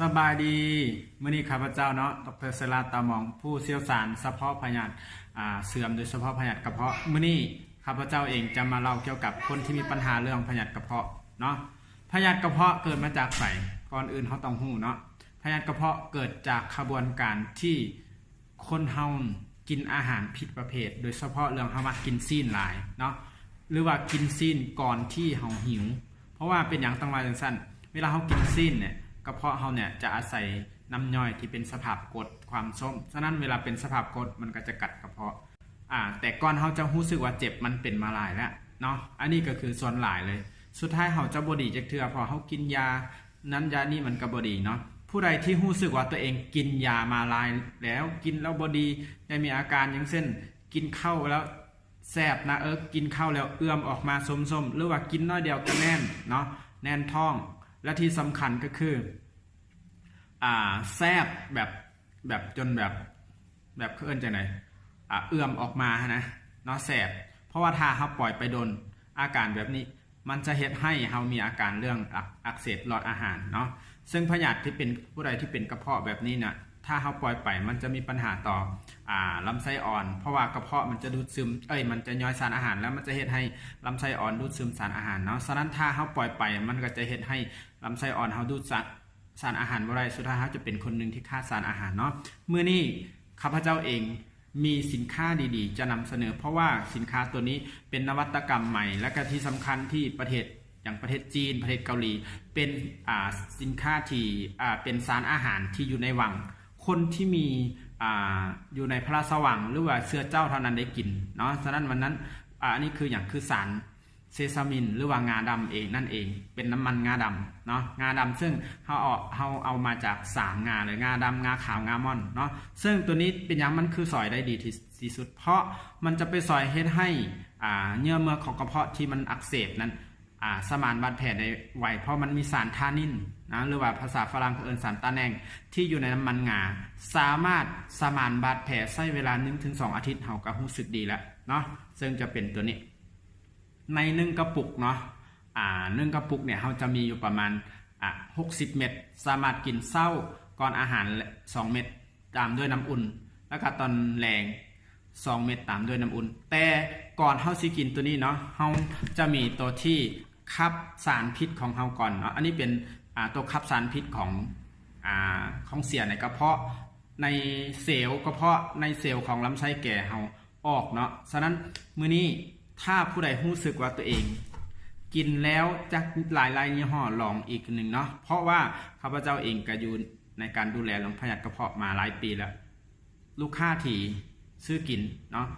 ສະບາຍດີ ມື້ນີ້ຂ້າພະເຈົ້າເນາະ ດຣ ເຊລາ ຕາມອງ ຜູ້ຊ່ຽວຊານສະເພາະພະຍາດ ອ່າ ເສື່ອມ ໂດຍສະເພາະພະຍາດກະເພາະ. ມື້ນີ້ຂ້າພະເຈົ້າເອງຈະມາເລົ່າກ່ຽວກັບຄົນທີ່ມີບັນຫາເລື່ອງພະຍາດກະເພາະເນາະ. ພະຍາດກະເພາະເກີດມາຈາກໃສ? ກ່ອນອື່ນເຮົາຕ້ອງຮູ້ເນາະ ພະຍາດກະເພາະເກີດຈາກຂະບວນການທີ່ຄົນເຮົາກິນອາຫານຜິດປະເພດ ໂດຍສະເພາະເລື່ອງເຮົາມັກກິນຊີ້ນຫຼາຍເນາະ ຫຼືວ່າກິນຊີ້ນກ່ອນທີ່ເຮົາຫິວ. ເພາະວ່າເປັນຫຍັງຕ້ອງວ່າຈັ່ງຊັ້ນ? ເວລາເຮົາກິນຊີ້ນເນ່ຍ ກະເພາະເຮົາເນ່ຍຈະອາໄສນ້ຳຍ່ອຍທີ່ເປັນສະພາບກົດ ຄວາມສົ້ມ. ສະນັ້ນເວລາເປັນສະພາບກົດ ມັນກໍຈະກັດກະເພາະ. ອາ ແຕ່ກ່ອນເຮົາຈະຮູ້ສຶກວ່າເຈັບ ມັນເປັນມາຫຼາຍແລ້ວເນາະ. ອັນນີ້ກໍຄືສ່ວນຫຼາຍເລີຍ. ສຸດທ້າຍເຮົາຈະບໍ່ດີຈັກເທື່ອ ເພາະເຮົາກິນຢານັ້ນຢານີ້ ມັນກໍບໍ່ດີເນາະ. ຜູ້ໃດທີ່ຮູ້ສຶກວ່າຕົວເອງກິນຢາມາຫຼາຍແລ້ວ ກິນແລ້ວບໍ່ດີ ໄດ້ມີອາການ ຢ່າງເຊັ່ນ ກິນເຂົ້າແລ້ວແສບໜ້າເອິກ ກິນເຂົ້າແລ້ວເອື້ອມອອກມາສົ້ມໆ ຫຼືວ່າກິນໜ້ອຍດຽວກໍແໜ້ນເນາະ ແໜ້ນທ້ອງ ແລະທີ່ສຳຄັນກໍຄື ອ່າ ແສບແບບ ແບບຈົນແບບ ແບບ ເຂົາເອີ້ນຈັ່ງໃດ ອ່າ ເອື້ອມອອກມາຫັ້ນນະເນາະ ແສບ. ເພາະວ່າຖ້າເຮົາປ່ອຍໄປດົນ ອາການແບບນີ້ມັນຈະເຮັດໃຫ້ເຮົາມີອາການເລື່ອງອັກ ອັກເສບຫຼອດອາຫານເນາະ. ເຊິ່ງພະຍາດທີ່ເປັນ ຜູ້ໃດທີ່ເປັນກະເພາະແບບນີ້ນະ ຖ້າເຮົາປ່ອຍໄປ ມັນຈະມີບັນຫາຕໍ່ ອ່າ ລຳໄສ້ອ່ອນ ເພາະວ່າກະເພາະມັນຈະດູດຊຶມ ເອີຍ ມັນຈະຍ່ອຍສານອາຫານ ແລ້ວມັນຈະເຮັດໃຫ້ລຳໄສ້ອ່ອນດູດຊຶມສານອາຫານເນາະ. ສະນັ້ນຖ້າເຮົາປ່ອຍໄປ ມັນກໍຈະເຮັດໃຫ້ລຳໄສ້ອ່ອນເຮົາດູດສານ ສານອາຫານບໍ່ໄດ້ ສຸດທ້າຍເຮົາຈະເປັນຄົນໜຶ່ງທີ່ຂາດສານອາຫານເນາະ. ມື້ນີ້ຂ້າພະເຈົ້າເອງມີສິນຄ້າດີໆຈະນຳສະເໜີ ເພາະວ່າສິນຄ້າຕົວນີ້ເປັນນະວັດຕະກຳໃໝ່ ແລະກະທີ່ສຳຄັນທີ່ປະເທດ ຢ່າງປະເທດຈີນ ປະເທດເກົາຫຼີ ເປັນ ອ່າ ສິນຄ້າທີ່ ອ່າ ເປັນສານອາຫານທີ່ຢູ່ໃນວັງ ຄົນທີ່ມີ ອ່າ ຢູ່ໃນພະລາຊະວັງ ຫຼືວ່າເຊື້ອເຈົ້າເທົ່ານັ້ນໄດ້ກິນເນາະ. ສະນັ້ນວັນນັ້ນ ອ່າ ອັນນີ້ຄືຫຍັງ? ຄືສານ ເຊຊາມິນ ຫຼືວ່າງາດຳເອງ ນັ້ນເອງ ເປັນນ້ຳມັນງາດຳເນາະ ງາດຳ ເຊິ່ງເຮົາເອົາ ເຮົາເອົາມາຈາກສາມງາເລີຍ ງາດຳ ງາຂາວ ງາມ່ອນເນາະ. ເຊິ່ງຕົວນີ້ເປັນຫຍັງມັນຄືຊ່ອຍໄດ້ດີທີ່ ທີ່ສຸດ? ເພາະມັນຈະໄປຊ່ອຍເຮັດໃຫ້ ອ່າ ເຍື່ອເມືອກຂອງກະເພາະທີ່ມັນອັກເສບນັ້ນ ອ່າ ສະໝານບາດແຜໄດ້ໄວ ເພາະມັນມີສານທານິນນະ ຫຼືວ່າພາສາຝຣັ່ງເຂົາເອີ້ນສານຕາແໜ່ງ ທີ່ຢູ່ໃນນ້ຳມັນງາ ສາມາດສະໝານບາດແຜໃຊ້ເວລາໜຶ່ງເຖິງສອງອາທິດ ເຮົາກໍຮູ້ສຶກດີແລ້ວເນາະ. ເຊິ່ງຈະເປັນຕົວນີ້ ໃນໜຶ່ງກະປຸກເນາະ ອ່າ ໜຶ່ງກະປຸກເນ່ຍ ເຮົາຈະມີຢູ່ປະມານ ອ່າ ຫົກສິບເມັດ ສາມາດກິນເຊົ້າກ່ອນອາຫານສອງເມັດ ຕາມດ້ວຍນ້ຳອຸ່ນ ແລ້ວກະຕອນແລງສອງເມັດ ຕາມດ້ວຍນ້ຳອຸ່ນ. ແຕ່ກ່ອນເຮົາຊິກິນຕົວນີ້ເນາະ ເຮົາຈະມີຕົວທີ່ຂັບສານພິດຂອງເຮົາກ່ອນເນາະ. ອັນນີ້ເປັນ ອ່າ ຕົວຂັບສານພິດຂອງ ອ່າ ຂອງເສຍໃນກະເພາະ ໃນເຊວກະເພາະ ໃນເຊວຂອງລຳໄສ້ແກເຮົາ ອອກເນາະ. ສະນັ້ນມື້ນີ້ຖ້າຜູ້ໃດຮູ້ສຶກວ່າຕົວເອງກິນແລ້ວ ຈັກຫຼາຍໆຍີ່ຫໍ້ ລອງອີກໜຶ່ງເນາະ ເພາະວ່າຂ້າພະເຈົ້າເອງກະຢູ່ໃນການດູແລເລື່ອງພະຍາດກະເພາະມາຫຼາຍປີແລ້ວ. ລູກຄ້າທີ່ຊື້ກິນເນາະ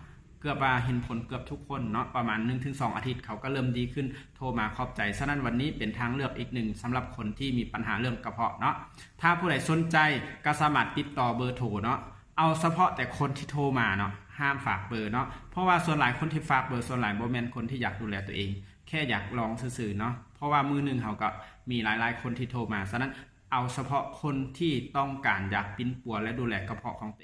ເກືອບວ່າເຫັນຜົນເກືອບທຸກຄົນເນາະ ປະມານໜຶ່ງເຖິງສອງອາທິດ ເຂົາກໍເລີ່ມດີຂຶ້ນ ໂທມາຂອບໃຈ. ສະນັ້ນວັນນີ້ເປັນທາງເລືອກອີກໜຶ່ງສຳລັບຄົນທີ່ມີບັນຫາເລື່ອງກະເພາະເນາະ. ຖ້າຜູ້ໃດສົນໃຈກໍສາມາດຕິດຕໍ່ເບີໂທເນາະ ເອົາສະເພາະແຕ່ຄົນທີ່ໂທມາເນາະ ຫ້າມຝາກເບີເນາະ ເພາະວ່າສ່ວນຫຼາຍຄົນທີ່ຝາກເບີ ສ່ວນຫຼາຍບໍ່ແມ່ນຄົນທີ່ຢາກດູແລຕົວເອງ ແຄ່ຢາກລອງຊື່ໆເນາະ. ເພາະວ່າມື້ໜຶ່ງເຮົາກໍມີຫຼາຍໆຄົນທີ່ໂທມາ ສະນັ້ນເອົາສະເພາະຄົນທີ່ຕ້ອງການຢາກປິ່ນປົວ ແລະ ດູແລກະເພາະຂອງຕົວເອງ.